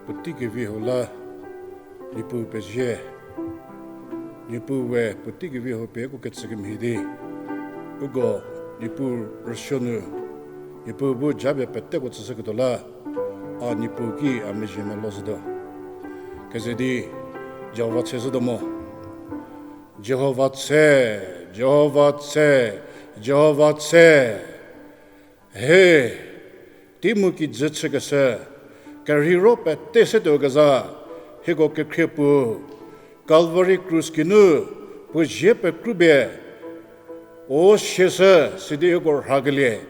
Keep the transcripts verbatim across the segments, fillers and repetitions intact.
Puotei kevi hau la, Niepuu pezie, Niepuu we puotei kevi hau pie uko kecü kemhie di, uko Niepuu rüsuo nu, Niepuu bu japie peteko tsüshüketuo la, a Niepuu ki a mezhie melo zhütuo. Keze di, Jihova tse zhütuo mo. Jihova tse, Jihova tse, Jihova tse. He, tei mu kijü chükeshü, kerheiro pete se tuokezha, hieko kekhrie puo, Calvary krus geinu, puo zie pekrupie, o siashü sidi hieko rhakelie,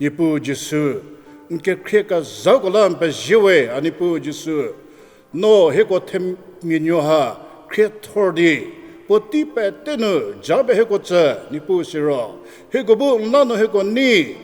Niepuu Jisu, n kekhrie kezhako la n pezie we, a Niepuu Jisu. No hieko themia nuo ha khriethor di, puotei pete nu japie hieko tsü, Niepuu siro, hieko bu n la nu hieko nei,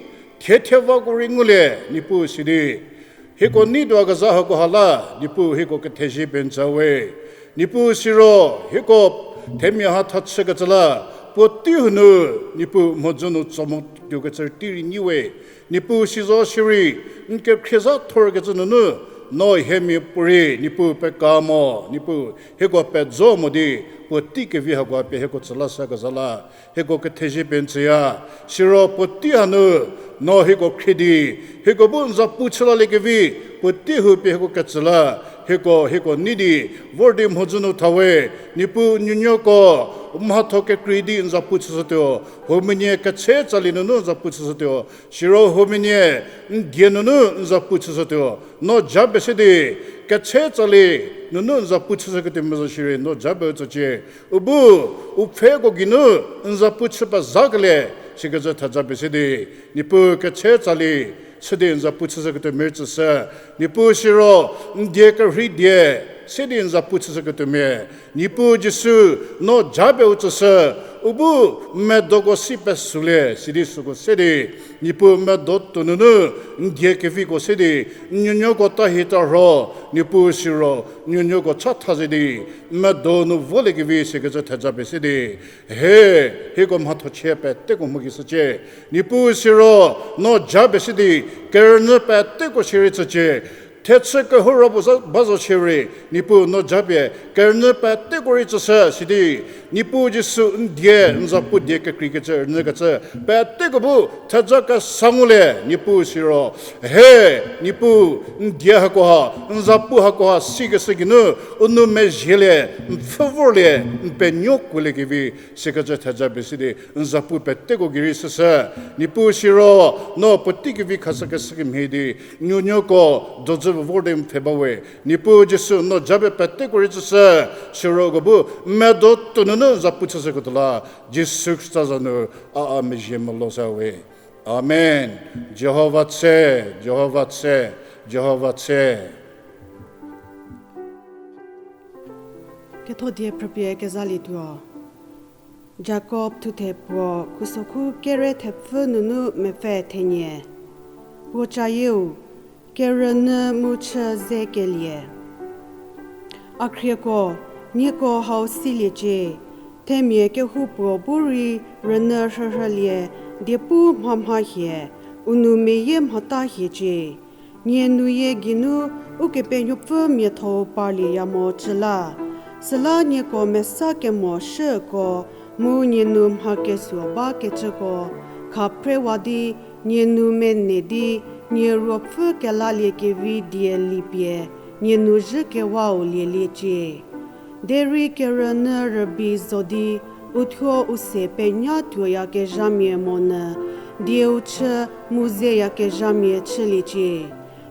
thiethie vako rei ngulie, Niepuu sidi. Hieko nei tuokezha hakoha la, Niepuu hieko kethezie pie n tsü we. Niepuu siro, hieko themia ha thachükecü la, puotei hanu, Niepuu mhodzü nu tso mo tuokecü tei rei nyi we. Niepuu sizo shierei, n kekhrie zha thorkecü nunu, no hiemia puorei, Niepuu peka mo, Niepuu hieko pejo mo di, puotei kevi hakoha pie hieko tsü la sakezha la, hieko kethezie pie n tsüya, siro puotei hanu, no hieko khrie di, hieko bu n zapu chü laliekevi, puotei hau pie hieko ketsü la, hieko, hieko nei di, vor di mhodzü nu tha we, Niepuu nuonuoko, mhatho kekrei di n zapu chüshütuo, huomia nie ketse tsali nunu n zapu chüshütuo, siro huomia nie, n die nunu n zapu chüshütuo, no japie se di, ketse tsali nunu n zapu chüshüketuo mia zo shierei, no japie u tsücie, u bu, u pfheko geinu, n zapu chü pezhakelie, sikecü thejapie se di, Niepuu ketse tsali, chü di n zapu chüshüketuo mia rei tsüshü, Niepuu siro, n die kerhei die, se di n zapu chüshüketuo mia, Niepuu Jisu, no japie u tsüshü, u bu medoko si pesülie, sidi süko se di, Niepuu medo tuo nunu, n die keviko se di, n nuonuoko tahi tarho, Niepuu siro, n nuonuoko chatha ze di, medo nu voliekevi sikecü thejapie se di, he, hieko mhathochie peteko mho ki shücie, Niepuu siro, no japie se di, kerünyü peteko shierei tsücie, thechü kehoura puo za, ba zo shierei, Niepuu no japie, kerünyü peteko rei tsüshü sidi, Niepuu Jisu n die, n zapu die kekreikecü, rünyükecü, peteko bu, theja kesa ngulie, Niepuu siro, he, Niepuu, n die hakoha, n zapu hakoha, sikeshü geinu, u nou mezhielie, n pfhü vorlie, n penuo kuoliekevi, sikecü thejapie se di, n zapu peteko gei rei shüshü, Niepuu siro, no puotei kevi khashükeshü kemhie di, n nuonuoko, dozü vor di n pfhe ba we, Niepuu Jisu no japie peteko rei tsüshü, siro uko bu, medo tuo nunu n zapu chüshüketuo la, Jisu Khrista za nu, a a mezhie melo sa we. Amen. Jihova tse, Jihova tse, Jihova tse. Kethodie phrüpie kezalietuo. Jakob thuthe puo khusokhu kere thepfü nunu mepfü thenie. Puo cayieu, kerünyü mu chü ze kelie. A khrieko, nieko hau siliecie, themia kehoupuo bu rei rünyü rhürhülie, diepu mhamha hie, u nou meyie mhata hiecie. Nie nuyie geinu Ukepenuopfü miatho-u parlieya mo cü la. Süla nieko mesa kemo shüko mu nie nu mha kesuo bakecüko khaphrewa di, nie nu mene di, nie ruopfü kelalie kevi die lipie, nie nu zhükewau lieliecie. Derei kerünyü rübei zo di, uthuo u se penya tuoyakezhamia monyü, dieu chü mu zeyakezhamia chüliecie.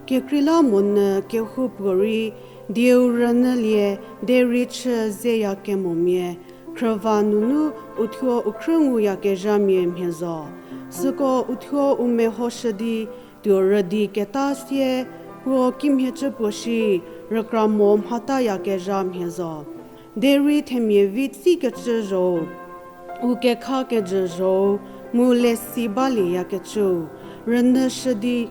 Kekreilamonyü kehoupuorei, dieu rünyülie derei chü zeyakemomia, khrüva nunu uthuo u khrü nguyakezhamia mhie zo. Süko uthuo u mehoshü di, tuo rüdi keta sie, puo kimhiecü puo shi, rükra mo mhatayakezha mhie zo. Derei themia vi tsikecü zho-u, u kekha kejü zho-u, mu lesi balieyakecüu, rünyüshü di,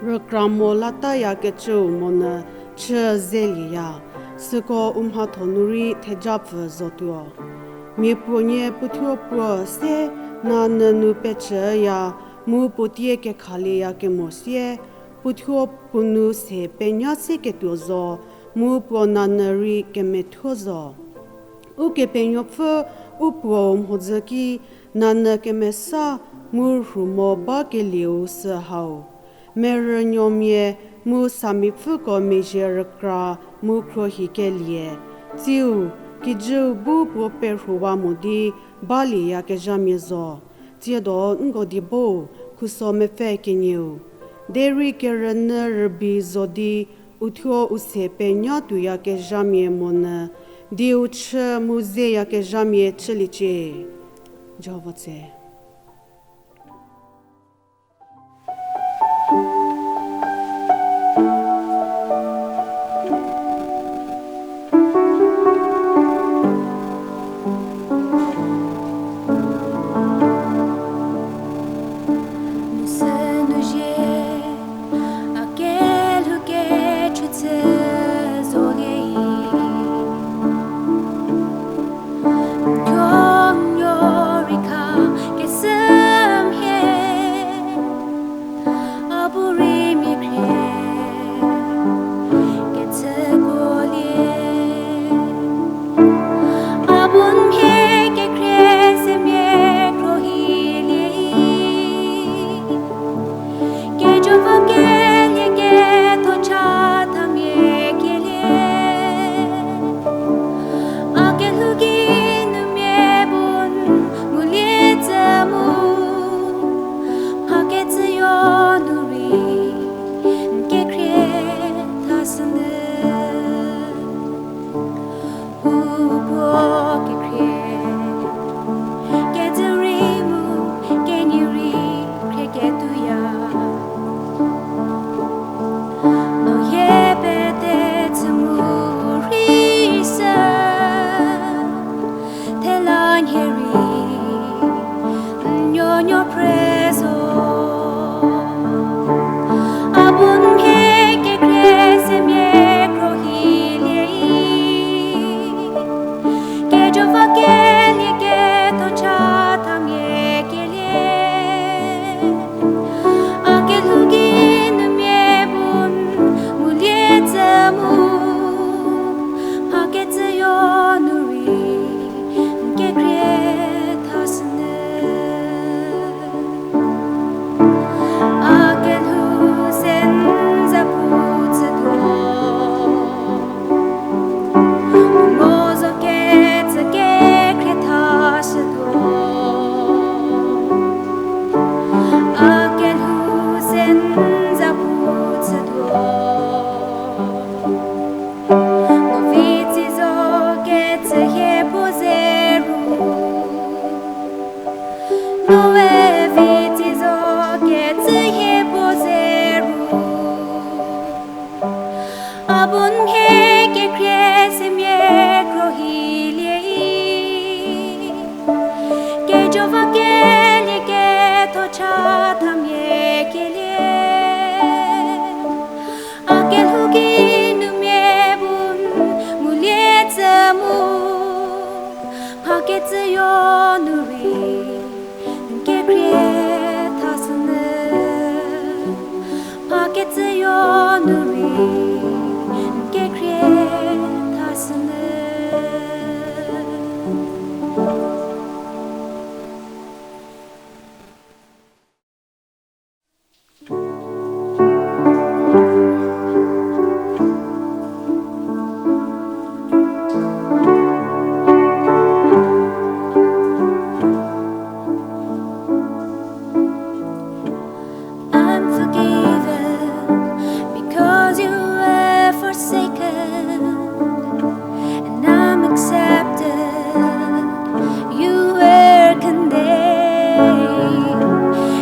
rükra mo latayakecüu monyü chü zelieya, süko u mhatho nu rei thejapfü zotuo. Mia puonie puothuo puo se nanyü nu pecüya, mu puo tie kekhalieya kemo sie, puothuo puo nu se penya seketuo zo, mu puo nanyü rei kemethuo zo. Ukepenuopfü u puou mhodzü ki, nanyü kemesa mu rhu mo bakelieu sü hau. Merünuomia mu samipfüko mezhie rükra mu khruohikelie. Tsiu, kijüu bu puo perhuwa mo di balieyakezhamia zo. Tsiedo nko diebou, khuso mepfü kenieu. Derei kerünyü rübei zo di, uthuo u se penya tuoyakezhamia monyü, dieu chü mu zeyakezhamia chüliecie. Jihova tse.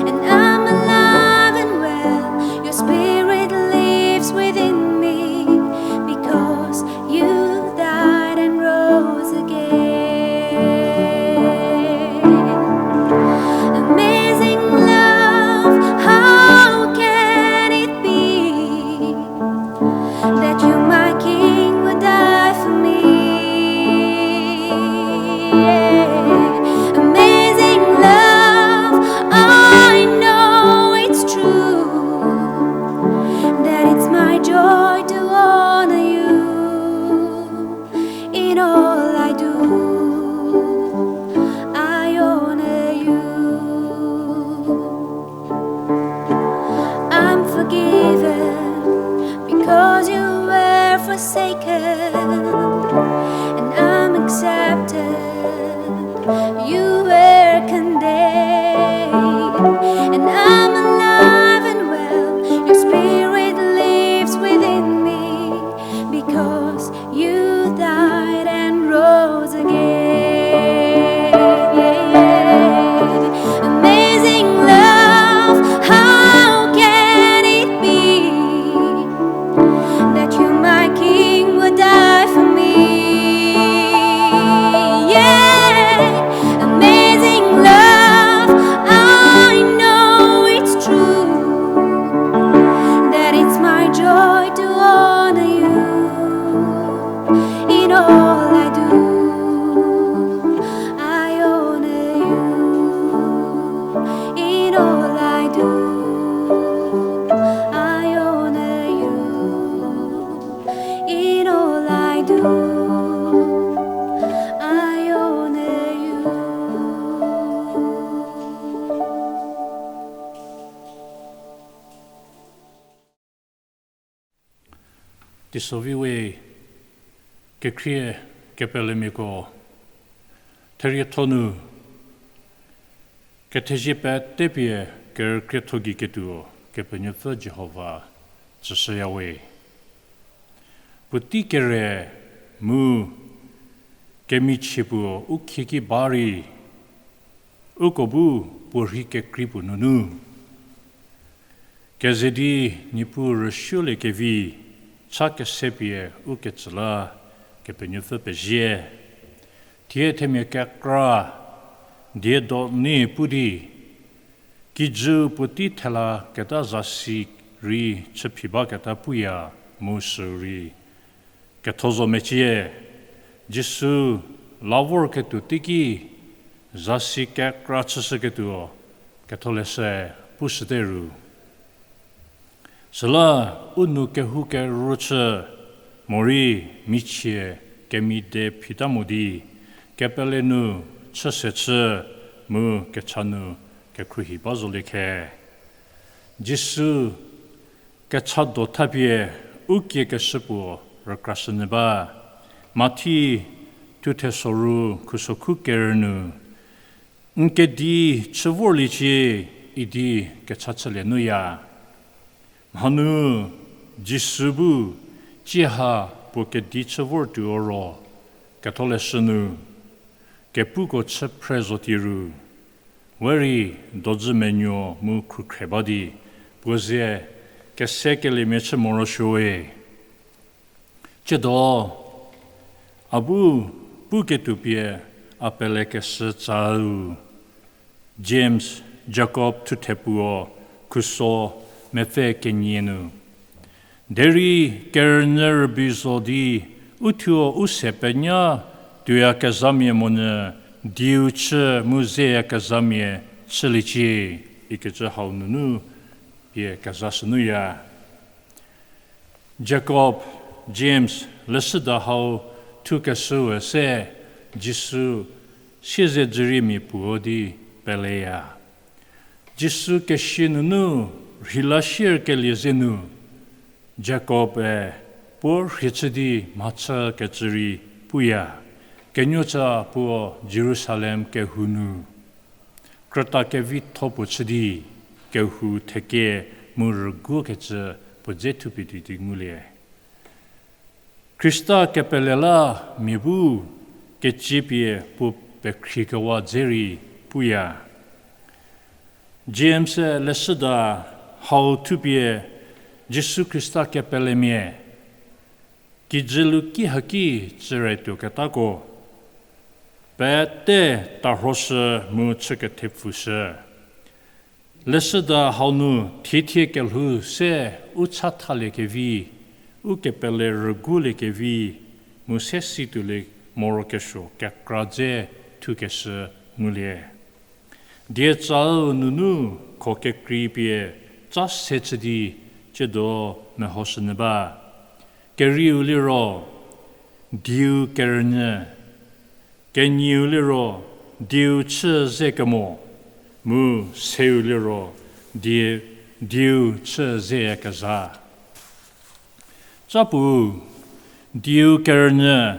And I'm alive and well. Your spirit lives within me because you died and rose again. Amazing love, how can it be that you, my King, would die for me? Yeah. Amazing love, I know it's true, that it's my joy to honor you in all I do. I honor you. I'm forgiven because you were forsaken, and I'm accepted. You were condemned, and I'm alive and well. Your spirit lives within me because you died and rose again. Amazing love, how can it be that you, my King, would die for me? Yeah, amazing love, I know it's true, that it's my joy to honor you in all I do. I honor you in all I do. I honor you in all I do. I honor you. Teisovi we, kekhrie kepelemiako, therietho nu kethezie pete pie kerükrietho gei ketuo Kepenuopfü Jihova tsüshüya we. Puotei kere mu kemichie puo u khieki ba rei, uko bu puorhi kekrei puo nunu keze di Niepuu rüsuoliekevi cha kese pie ukecü la Kepenuopfü pezie. Thie themia kekra die do nei pu di, kijü puotei thela keta zasi rei chüphi baketa puya mu sü rei ketho zo mecie. Jisu la vorketuo teiki zasi kekra chüshüketuo Ketholeshü pushüte ru. Süla u nou kehoukeru chü morei michie kemide phita mo di kepele nu chü se chü mu kecha nu kekhruohi ba zolie khe. Jisu kecha do thapie u kiekeshü puo rükrashünyü ba. Mathi thuthe soru khusokhu kerü nu, n kedi chü vorliecie idi kecha chülie nuya. Mhanu Jisu bu tsie ha puo kedi chü vor tuo ro Ketholeshü nu kepuko chü phre zotie ru, we rei dojü menuo mu khrukhre ba di puo ze kesekeliemia chü morosuowe. Tsiedo a bu puketuo pie a pelekeshü tsau. James, Jakob thuthe puo, khuso mepfü kenie nu. Derei kerünyü rübei zo di, uthuo u se penya tuoyakezhamia monyü, dieu chü mu zeyakezhamia chüliecie, ikecü hau nunu pie kezashünuya. Jakob, James leshüda hau thukeshüe se Jisu siezedzüriemia puo di peleya. Jisu kesia nunu rheila sierkelie zenu, Jakob-e puo rhie chü di mhachükecü rei puya, kenuotsa puo Jerusalem kehou nu krüta kevitho puo chü di, kehou theke mu rüguokecü puo dze thupie tuo di ngulie. Khrista kepele la mia bu keciepie puo pekhriekwa dze rei puya. James-e leshüda hau thupie Jisu Khrista kepelemia, kijü luki haki tsüre tuoketako, pete tarhoshü mu chükethepfushü. Leshüda hau nu thiethie kelhou se u chathaliekevi, u kepele rüguliekevi, mu se situlie morokesuo kekra dze thukeshü ngulie. Diecau nunu kho kekrei pie ca se chü di ciedo mehoshünyü ba. Kerieu liro, dieu kerünyü, kenieu liro, dieu chü ze kemo, mu seu liro, die, dieu chü zeyakezha. Ca pu, dieu kerünyü,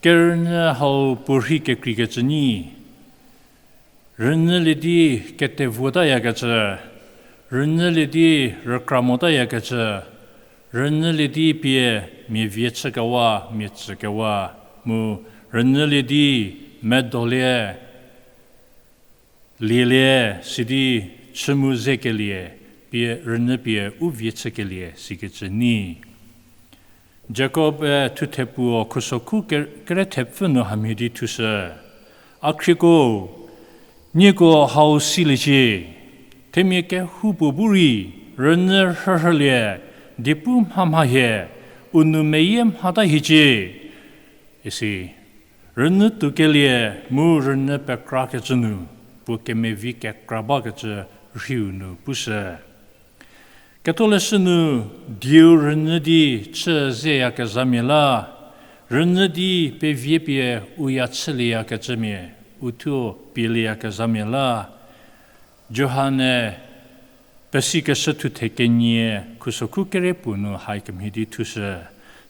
kerünyü hau puorhi kekreikecü nyi. Rünyülie di ketevuotayakecü, rünyülie di rükra motayakecü, rünyülie di pie mia vie chükewa, mia tsükewa, mu rünyülie di medolie, lielie, sidi chü mu zekelie, pie rünyü pie u vie chükelie sikecü nyi. Jakob-e thuthe puo khusokhu ker-, kere thepfü nu hamhie di thushü. A khrieko, nieko hau siliecie, themia kehoupuo bu rei, rünyü rhürhülie, diepu mhamha hie, u nou meyie mhata hiecie, isi. Rünyü toukelie mu rünyü pekrakecü nu, puo kemevi kekra bakecü rhiu nu pushü. Ketholeshü nu dieu rünyü di chü zeyakezhamia la, rünyü di pevie pie u ya chülieyakecümia, uthuo pielieyakezhamia la, Johan-e pesikeshü thuthe kenie khusokhu kere puo nu hai kemhie di thushü.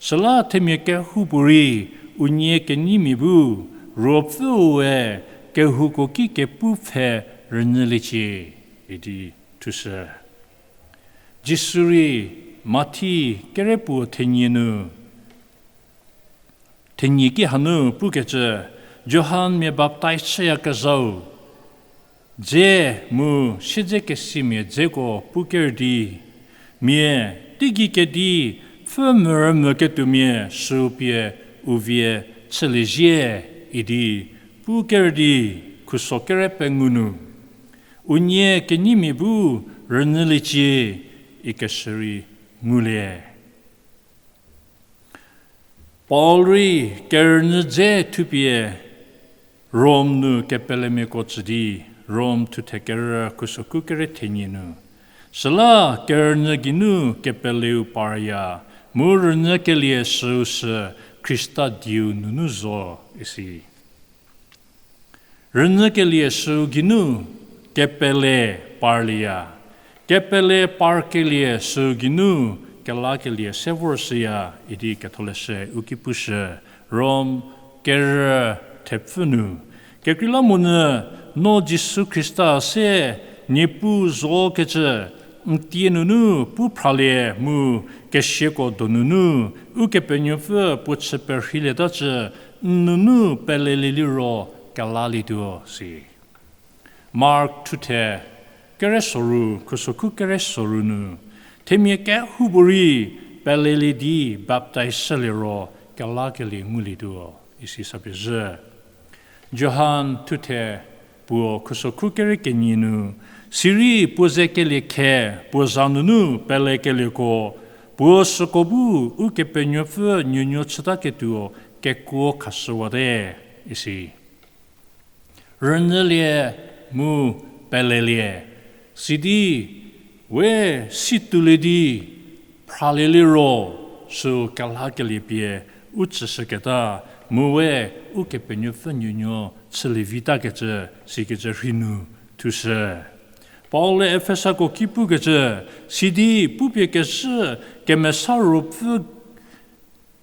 Süla themia kehoupuorei unie kenyimia bu, Ruopfüe kehouko ki kepu pfhe rünyüliecie, idi thushü. Jisu rei Mathi kere puo thenie nu, thenie ki hanu pukecü, Johan mia baptaiz chüyakezhau dze mu siedzekesimia dzeko pu ker di, mia teigei kedi pfü mürümüketuomia süu pie u vie chülie zhie, idi pu ker di khuso kere pengou nu, unie kenyimia bu rünyüliecie, ikeshü rei ngulie. Paul rei kerünyü dze thupie Rom nu kepelemiako tsü di, Rom thuthe kerü khusokhu kere thenie nu. Süla kerünyü geinu kepeleu parya, mu rünyükelie süu sü Khrista dieu nunu zo isi. Rünyükelie süu geinu kepele parlieya. Kepele parkelie süu geinu kelakelie se vorshüya idi ketholeshü u ki pushü, Rom kerü thepfü nu. Kekreilamonyü no Jisu Khrista se Niepuu zokecü n tie nunu pu phralie mu kesiako donunu Ukepenuopfü puo chü perheilietacü n nunu pelelie liro kelalietuo si. Mark thuthe kere soru, khusokhu kere soru nu, themia kehoupuorei pelelie di baptaiz shülie ro kelakelie ngulietuo isi sa pezhü. Johan thuthe puo khusokhu kere kenie nu, sirei puo ze kelie khe, puo za nunu pelekelieko, puo süko bu Ukepenuopfü nuonuo chütaketuo kekuo khashüwate isi. Rünyülie mu pelelie, sidi we situlie di phralie liro süu kelakelie pie u tsüshüketa, mu we Ukepenuopfü nuonuo chülie vitakecü sikecü rhei nu thushü. Paul-e Efesako ki pukecü, sidi pupie kezhü Kemesa Ruopfü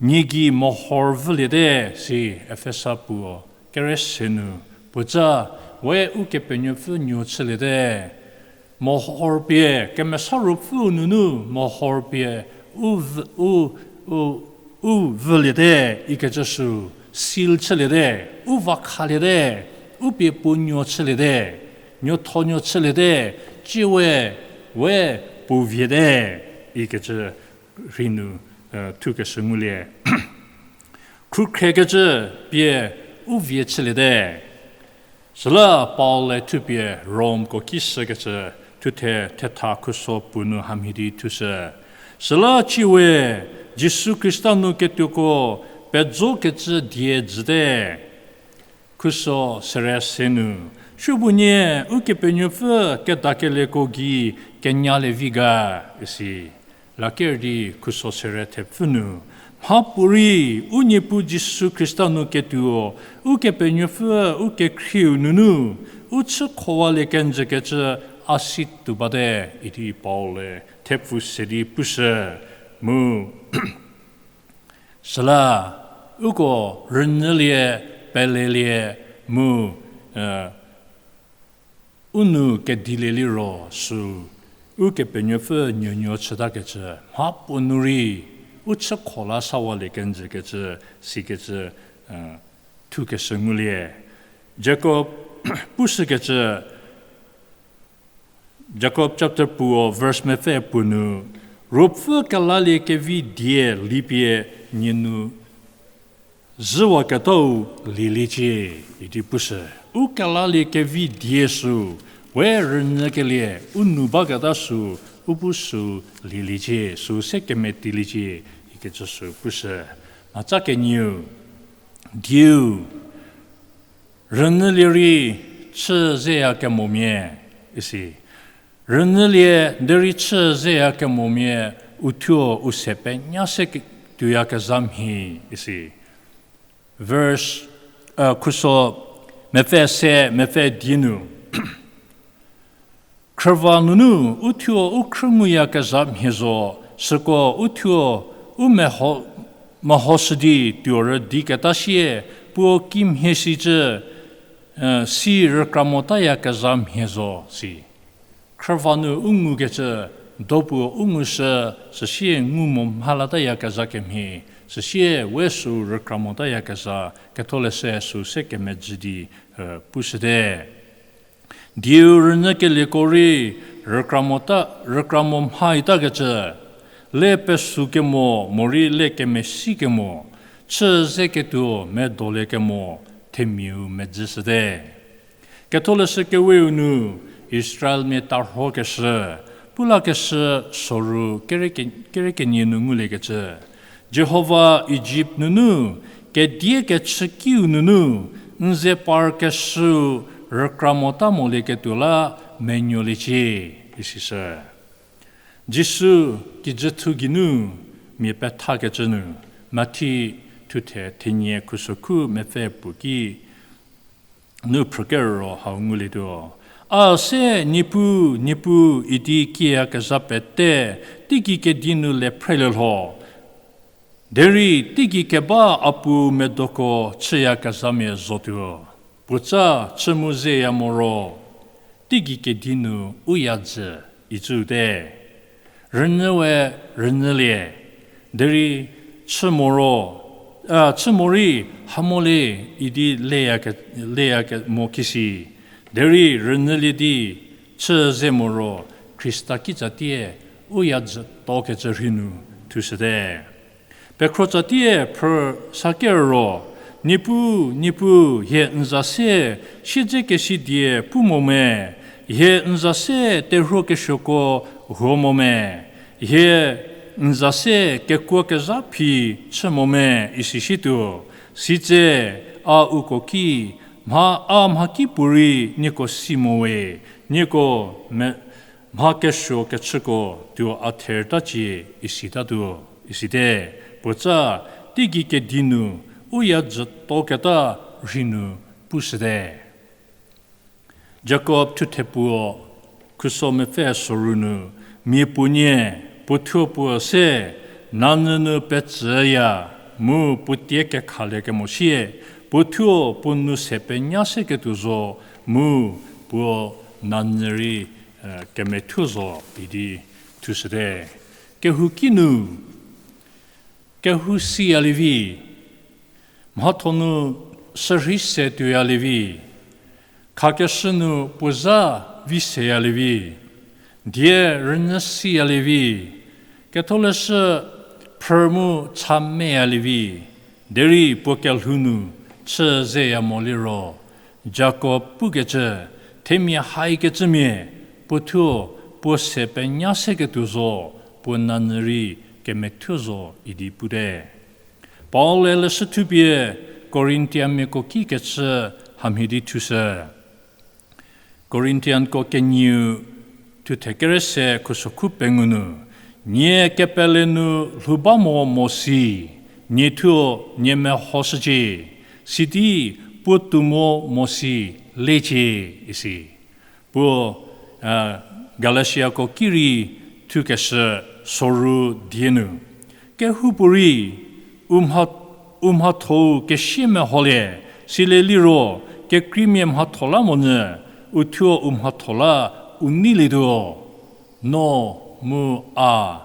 nie gei mehor vüliete si Efesa puo kere se nu, puoca we Ukepenuopfü nuo chüliete. Mehor pie, Kemesa Ruopfüu nunu mehor pie u vü-, u, u, u vüliete ikecü sü seal chüliete, u va khaliete, u pie puo nuo chüliete. nuothonuo chüliete, tsie we, we puo viete, ikecü rhei nu, thukeshü ngulie. Khrükhriekecü pie u vie chüliete. Süla Paul-e thupie Romko ki shükecü thuthe thetha khuso puo nu hamhie di thushü. Süla tsie we, Jisu Khrista nu ketuoko pejokecü die jüte. Khuso sere se nu, supuonie Ukepenuopfü kedakelieko gei kenyalie vi ga, isi. Laker di khuso sere thepfü nu, mhapuorei u Niepuu Jisu Khrista nu ketuo, Ukepenuopfü u kekhrieu nunu, u chükhowalie kenjükecü a si tuo bate, idi Paul-e thepfu se di pushü, mu süla uko rünyülie, pelelie, mu u nou kedilie liro sü Ukepenuopfü nuonuo chütakecü, mhapuo nu rei u chükho la sawalie kenjükecü, sikecü thukeshü ngulie. Jakob pushükecü, Jakob chapter puo verse mepfü puo nu, Ruopfü kelalie kevi die lipie nie nu zhüwaketau lieliecie, idi pushü. U kelalie kevi die sü, we rünyükelie u nu baketa sü, u bu sü lieliecie, sü se kemetiliecie, ikecü sü pushü. Mhatsa kenieu, dieu, rünyülie rei chü zeyakemomia, isi. Rünyülie derei chü zeyakemomia, uthuo u se penya se tuoyakezha mhie, isi. Verse, khuso mepfü se, mepfü die nu. Khrüva nunu uthuo u khrünguyakezha mhie zo, süko uthuo u mehoshü di tuo rüdiketa sie, puo kimhie sicü, si rükra motayakezha mhie zo, si. Khrüva nu u ngukecü, dopuo u ngushü, süsie ngu mo mhalatayakezha kemhie, süsie we sü rükra motayakezha, Ketholeshü sü se kemejü di pushüte. Dieu rünyükelieko rei rükra mota, rükra mo mhaitakecü, le pesükemo morei le kemesikemo, chü zeketuo medoliekemo, themiau medzüshüte. Ketholeshü keweu nu Israelmia tarhokeshü, pulakeshü soru kere kenie nu nguliekecü, Jihova Ijipt nunu, kedie kechükiu nunu, n ze parkeshüu rükra mota molieketuo la menuoliecie, isishü. Jisu kijüthu geinu mia pethakecü nu, Mathi thuthe thenie khuso khu mepfü puo ki nu phrükerüro hau ngulietuo. A se Niepuu, Niepuu idi kieyakezha pete, teigei kedi nu le phrelie lho. Derei teigei keba a Puo medoko chüyakezhamia zotuo. Puotsa chü mu zeya moro, teigei kedi nu u ya jü icüte. Rünyü we rünyülie, derei chü moro, a, chü morei ha mo le idi leya ke, leya ke mo kisi. Derei rünyülie di chü ze moro, Khrista kitsatie u ya jütuokecü rhei nu thushüte. Pekhrotsatie phrü sakerüro, Niepuu, Niepuu, hie n za se siedzekesidie pu mo me, hie n za se terhuo kesuoko huo mo me, hie n za se kekuokezha phi chü mo me, isi situo. Sitse a uko ki, mha a mha kipuorei nieko si mo we, nieko me, mha kesuo kechüko tuo a therta cie isitatuo, isite, puotsa teigei kedi nu u ya jütuoketa rhei nu pushüte. Jakob thuthe puo khuso mepfü soru nu, mia puonie puo thuo puo se, nanyü nu petsüya, mu puo tie kekhaliekemo sie, puo thuo puo nu se penya seketuo zo, mu puo nanyü rei kemethuo zo idi thushüte. Kehouki nu, kehou siyalie vi, mhatho nu sürhei se tuoyalie vi, Khakeshü nu puo zha vi seyalie vi, die rünyü siyalie vi, Ketholeshü phrü mu cha meyalie vi, derei puo kelhou nu chü zeya mo liro, Jakob pukecü, themia haikecümia, puo thuo puo se penya seketuo zo, puo nanyü rei kemethuo zo idi pute. Paul-e leshü thupie Korintiamiako ki kechü hamhie di thushü. Korintianko kenieu thuthe kere se khusokhu pengou nu, nie kepele nu lhou ba mo mo si, nie thuo nie mehoshücie, sidi puo tuo mo mo si lecie isi. Puo, Galatiako ki rei thukeshü soru die nu, kehoupuorei u mhathou kesie meholie, sile liro kekreimia mhatho la monyü, uthuo u mhatho la u neilietuo. No mu a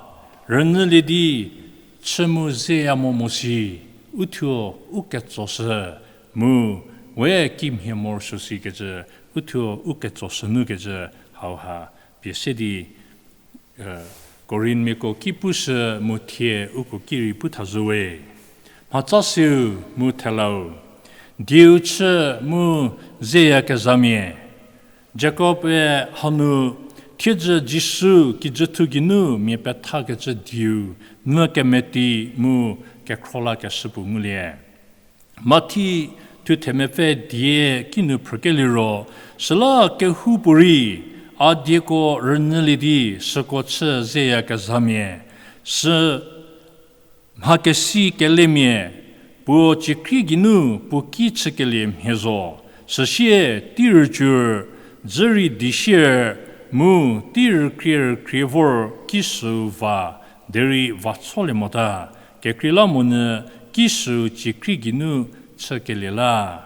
rünyülie di chü mu zeya mo mo si, uthuo u ketsoshü, mu we kimhie morosuo sikecü, uthuo u ketsoshü nukecü, hauha pie se di Korinmiako ki pushü mu thie uko ki rei pu thazhüwe. Mhatsa seu mu thelau, dieu chü mu zeyakezhamia. Jakob-e hanu thiedzü Jisu kijüthu geinu mia pethakecü dieu nyü kemeti mu kekhro lakeshü puo ngulie. Mathi thuthe mepfü die kinu phrükeliro, süla kehoupuorei a dieko rünyülie di süko chü zeyakezhamia, sü mhakesi kelemia, puo ciekrie geinu puo ki chükelie mhie zo, süsie tei rücur, dzü rei di sier, mu tei rükrie rükrie vor ki süu va, derei vacholie mota, kekreilamonyü ki süu ciekrie geinu chükelie la.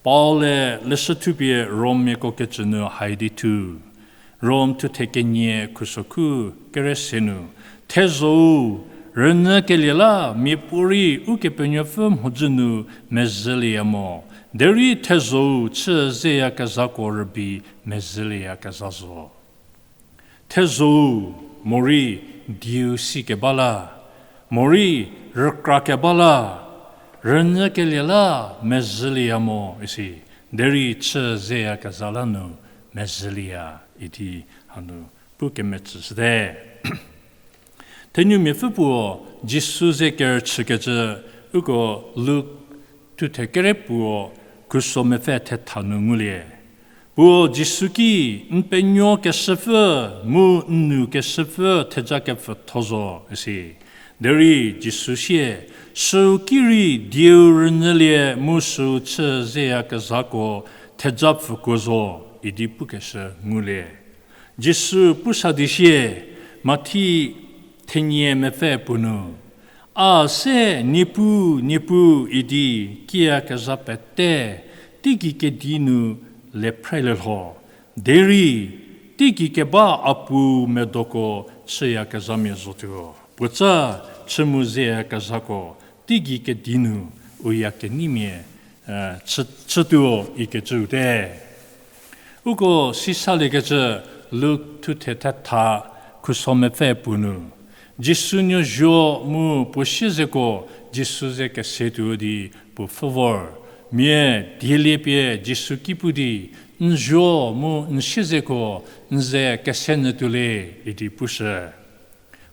Paul-e leshü thupie Rommiako kecü nu haidi thu. Rom thuthe kenie khusokhu kere se nu, thezho-u rünyükelie la miapuorei Ukepenuopfü mhodzü nu mezhülieya mo, derei thezho-u chü zeyakezhako rübei mezhülieyakezha zo. Thezho-u morei dieu sikeba la, morei rükrakeba la, rünyükelie la mezhülieya mo isi, derei chü zeyakezha la nu mezhülieya idi hanu pu kemetsüshüte. Thenumia pfü puo Jisu ze kerüchükecü uko Luk thuthe kere puo khuso mepfü thetha nu ngulie. Puo Jisu ki, n penuo keshüpfü mu n nou keshüpfü theja kepfütho zo isi. Derei Jisu sie, süu ki rei dieu rünyülie mu süu chü zeyakezhako theja pfükuo zo idi pukeshü ngulie. Jisu pusa di sie, Mathi thenie mepfü puo nu, a se Niepuu, Niepuu idi kiyakezha pete teigei kedi nu le phrelie lho, derei teigei keba a Puou medoko chüyakezhamia zotuo. Puotsa chü mu zeyakezhako teigei kedi nu u ya keneimia chütuo ikecüu te. Uko sisaliekecü Luk thuthe thetha khuso mepfü puo nu, Jisu nuo zuo mu puo siezeko Jisu ze kese tuo di puo pfhü vor. Mia dielie pie Jisu ki pu di, n zuo mu n siezeko n ze kese nyü tuo le idi pushü.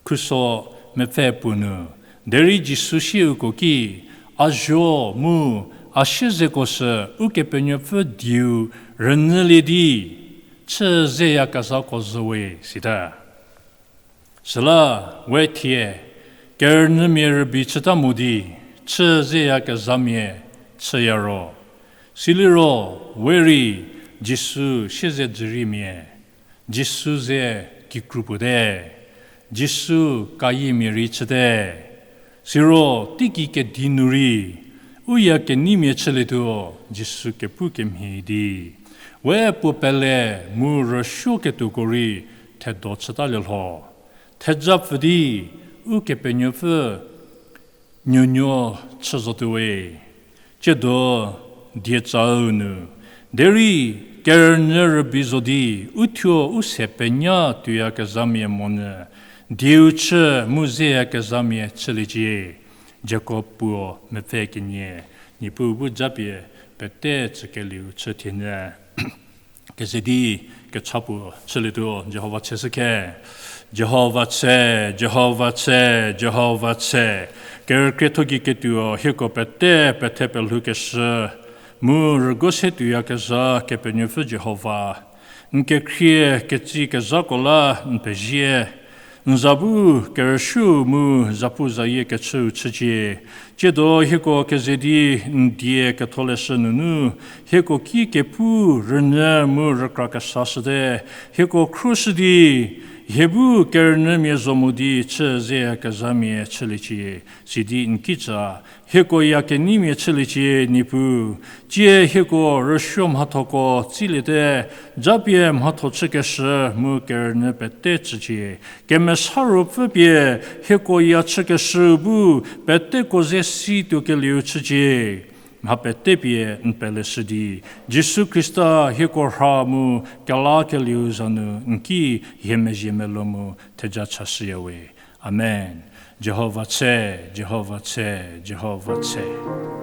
Khuso mepfü puo nu, derei Jisu sieuko ki, a zuo mu a siezeko sü Ukepenuopfü dieu rünyülie di chü zeyakezhako zo we sita. Süla we thie kerünyümia rübei chüta mo di chü zeyakezhamia chüya ro, siliro we rei Jisu siezedzüriemia, Jisu ze kikru puo te, Jisu kayiemia rei chüte. Siro teigei kedi nu rei u ya keneimia chülietuo Jisu kepu kemhie di, we puo pele mu rüsuoketuoko rei thedo chütalie lho. Theja pfü di Ukepenuopfü nuonuo chü zotuo we. Tsiedo dieca-u nu Derei kerünyü rübei zo di, uthuo u se penya tuoyakezhamia monyü, dieu chü mu zeyakezhamia chüliecie. Jakob puo mepfü kenie. Niepuu bu japie pete tsükelieu chü thienyü. Keze di kecha puo chülietuo, Jihova tse shü khe. Jihova tse, Jihova tse, Jihova tse. Kerükrietho gei ketuo hieko pete pethe pelhoukeshü mu rüguo se tuoyakezha Kepenuopfü Jihova, n kekhrie ketsi kezhako la n pezie. N za bu kerüsuo mu zapuzayie kechüu chücie. Tsiedo hieko keze di n die ketholeshü nunu, hieko ki kepu rünyü mu rükra kesashüte, hieko khruoshü di, hie bu kerünyümia zo mo di chü zeyakezhamia chüliecie, sidi n kitsa, hieko ya keneimia chüliecie Niepuu, tsie hieko rüsuo mhathoko tsiliete, japie mhatho chükeshü mu kerünyü pete tsücie, Kemesa Ruopfü pie hieko ya chükeshü bu peteko ze si tuokelieu chücie. Mha pete pie n peleshü di, Jisu Khrista hieko rha mu kelakelieu za nu n ki hie mezhie melou mu theja chashüya we. Amen. Jihova tse, Jihova tse, Jihova tse.